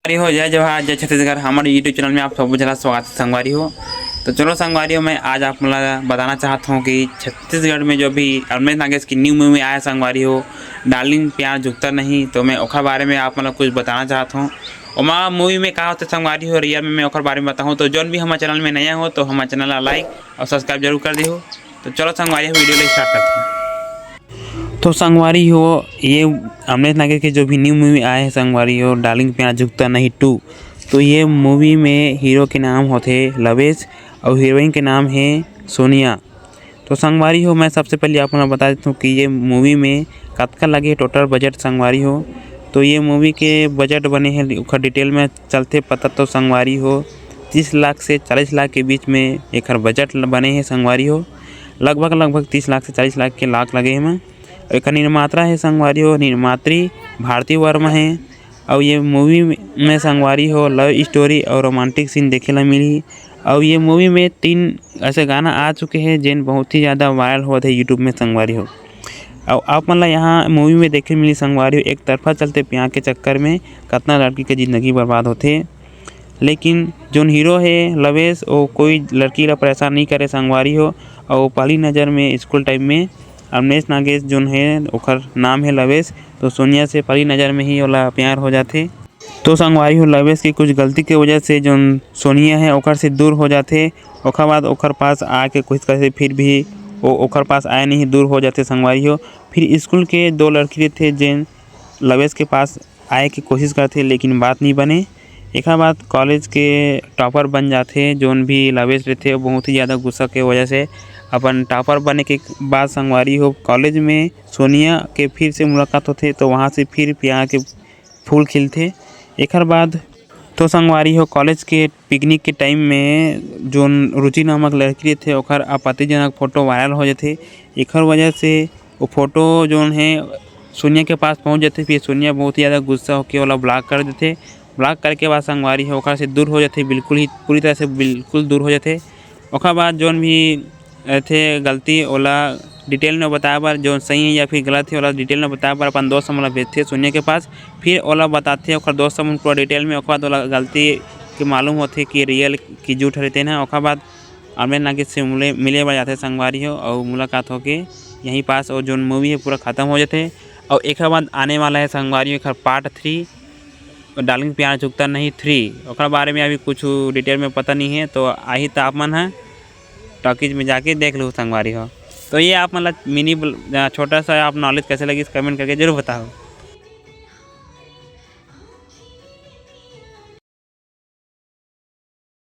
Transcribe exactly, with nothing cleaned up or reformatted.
संगवारी हो, जय जोहार, जय छत्तीसगढ़। हमारे YouTube चैनल में आप सबो झन ला स्वागत है संगवारी हो। तो चलो संगवारी हो, मैं आज आप मन ला बताना चाहत हूँ कि छत्तीसगढ़ में जो भी अमलेश नागेश की न्यू मूवी आया है संगवारी हो, डार्लिंग प्यार झुकता नहीं, तो मैं ओखर बारे में आप मन ला कुछ बताना चाहत हूँ। ओमा मूवी में का होथे संगवारी हो, रियल में मैं ओखर बारे में बताहूँ। तो जौन भी हमारे चैनल में नया हो तो हमारे चैनल ला लाइक और सब्सक्राइब जरूर कर दिहो। तो चलो संगवारी हो, वीडियो ला स्टार्ट करते हैं। तो संगवारी हो, ये अमलेश नागेश के जो भी न्यू मूवी आए हैं संगवारी हो, डार्लिंग प्यार झुकता नहीं टू। तो ये मूवी में हीरो के नाम होथे लवेश और हीरोइन के नाम है सोनिया। तो संगवारी हो, मैं सबसे पहले आप मन ला बता देता हूँ कि ये मूवी में कतका लगे टोटल बजट संगवारी हो। तो ये मूवी के बजट बने हैं, ओखर डिटेल में चलते पता। तो संगवारी हो, तीस लाख से चालीस लाख के बीच में एखर बजट ल-, बने हैं संगवारी हो। लगभग, लगभग तीस लाख से चालीस लाख के लाख लगे हैं। एखर निर्माता है संगवारी हो, निर्मात्री भारती वर्मा है। और ये मूवी में संगवारी हो, लव स्टोरी और रोमांटिक सीन देखे ला मिली। और ये मूवी में तीन ऐसे गाना आ चुके हैं, जेन बहुत ही ज़्यादा वायरल होत है YouTube में संगवारी हो। और आप मन ला यहाँ मूवी में देखे मिली संगवारी हो, एक तरफा चलते प्यार के चक्कर में कतना लड़की के ज़िंदगी बर्बाद होथे। लेकिन जोन हीरो है लवेश, वो कोई लड़की ला परेशान नहीं करे संगवारी हो। और पहली नज़र में स्कूल टाइम में अमलेश नागेश जोन है, ओकर नाम है लवेश, तो सोनिया से पहली नज़र में ही ओला प्यार हो जाथे। तो संगवारी हो, लवेश की कुछ गलती के वजह से जोन सोनिया है, ओकर से दूर हो जाथे। ओकर बाद ओकर पास आए के कोशिश करथे, फिर भी वो ओकर पास आए नहीं, दूर हो जाथे संगवारी हो। फिर स्कूल के दो लड़की रहथे, जेन लवेश के पास आए के कोशिश करथे, लेकिन बात नहीं बने। एकर बाद कॉलेज के टॉपर बन जाथे जोन भी लवेश रहथे, वो बहुत ही ज़्यादा गुस्सा के वजह से अपन टॉपर बने के बाद संगवारी हो, कॉलेज में सोनिया के फिर से मुलाकात होथे, तो वहाँ से फिर प्यार के फूल खिलथे। एकर बाद तो संगवारी हो, कॉलेज के पिकनिक के टाइम में जोन रुचि नामक लड़की रहथे, ओकर आपत्तिजनक फोटो वायरल हो जाथे। एकर वजह से वो फोटो जोन है सोनिया के पास पहुंच जाथे। फिर सोनिया बहुत ही ज़्यादा गुस्सा होके ओला ब्लॉक कर देथे। ब्लॉक करके बाद संगवारी हो, ओकर से दूर हो जाथे, बिल्कुल ही, पूरी तरह से बिल्कुल दूर हो जाथे। ओकर बाद जोन भी रथे गलती, ओला डिटेल में बताए बर, जोन सही है या फिर गलत है, ओला डिटेल में बताए बर अपन दोस्त मन ला भेजथे सोनिया के पास। फिर ओला बताथे ओकर दोस्त मन पूरा डिटेल में। ओकर बाद ओला गलती के मालूम होथे कि रियल की झूठ हरे तेन ह। ओकर बाद अमलेश नागेश से मिले, मिले बर जाथे संगवारी हो, और मुलाकात होके यहीं पास और जोन मूवी है पूरा खत्म हो जाथे। और एकर बाद आने वाला है संगवारी हो एकर पार्ट थ्री, डार्लिंग प्यार झुकता नहीं थ्री। ओकर बारे में अभी कुछ डिटेल में पता नहीं है, तो आही तो आप मन ह टॉकीज में जाके देख लो संगवारी हो। तो ये आप मन ला मिनी ब्ल-, अ, छोटा सा आप नॉलेज कैसे लगी, कमेंट करके जरूर बताओ।